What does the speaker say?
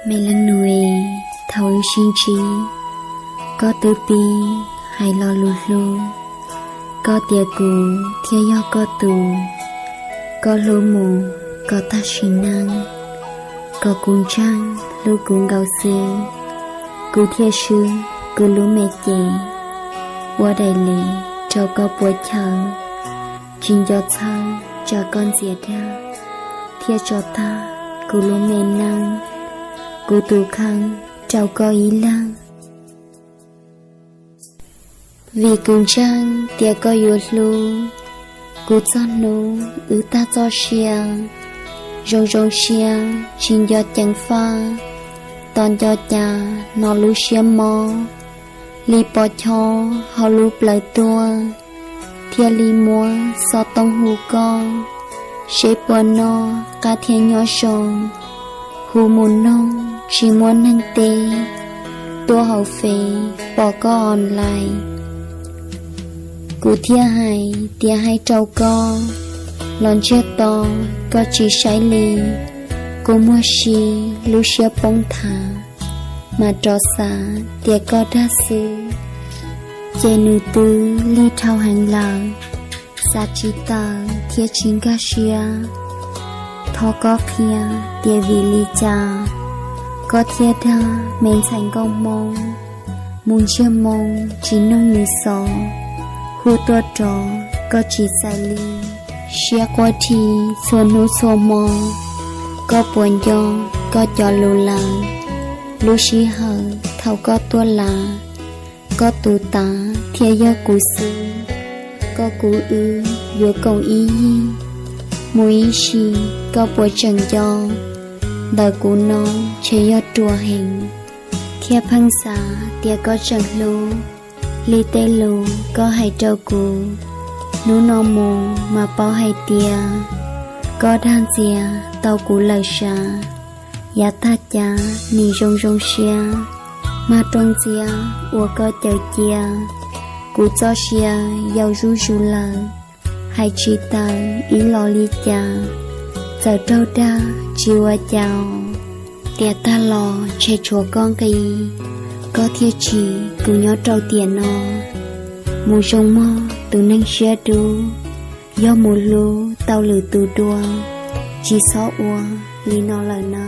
Me leej nus, thaum wb sib ntsib, koj twb pib hais lo lus hlub. Koj tias kuv thiaj yog koj tus, koj hlub mus kom tag sim neej, kom kuv ntseeg hlub kuv nkaus xwb, kuv thiaj swb kuv lub me cev ua daim li rau koj puas chaw. Tsis nco txhawj tsam koj ntxias dag thiaj tso tag kuv lub me neej, kuv tus kheej rau koj ib leeg. Vim kuv ntseeg tias koj yuav hlub kuv txog hnub wb tag txoj sia. Zoo zoo siab tsis nco ceev faj, tos nco cas hnov lub siab mob, li pos chob hauv lub plawv tuaj, thiaj li muab xov tooj hu koj, seb puas noj qab thiab nyob zoo. Hu mus noog tsis muaj neeg teb, tuaj hauv Fev pom koj online, kuv thiaj hais tias hais rau koj, los ntsiag to koj tsis saib li. Kua muag si lub siab poob thav, mas rov xav tias koj dag xwb, ces nws twb lig dhau heev lawm, xav tsis tawm thiab tsis nkag siab. Thov koj qhia tias vim li cas koj thiaj dag me ntxhais nkauj Hmoob, mus ntsiag moo tsis noog nws xov, hu tuaj rov koj tsis txais li. Siab quaj dhi txhua hnub txhua hmo, koj puas nco koj cov lus lawm? Lub sij hawm thaum koj tuaj lav, koj tus tav thiaj yog kuv xwb. Koj kuv wb yuav koom ib yig, mus ib sim koj puas tseem nco? Ntawm kuv no ntshe yog ruam heev, thiab pheej xav tias koj tseem hlub li tej lus koj hais rau kuv. Hnub no mus mas paub hais tias koj dag ntxias tau kuv lawm sav. Yav tag cav nim zoo zoo siab, mag rooj ntxiab uas koj cawm cia, kuv txoj sia yau zuj zus lawm, hais tsis tawm ib los li cas. Txawm raug dag tsis ua cas, tiam tag los ntshe tshuav koj nqi, koj thiaj tsim kuv nyob rau tiam no. Mus zoo mog tus neeg siab dub, yog mus hlub tau lwm tus dua, tsis txhob ua li no lawm na.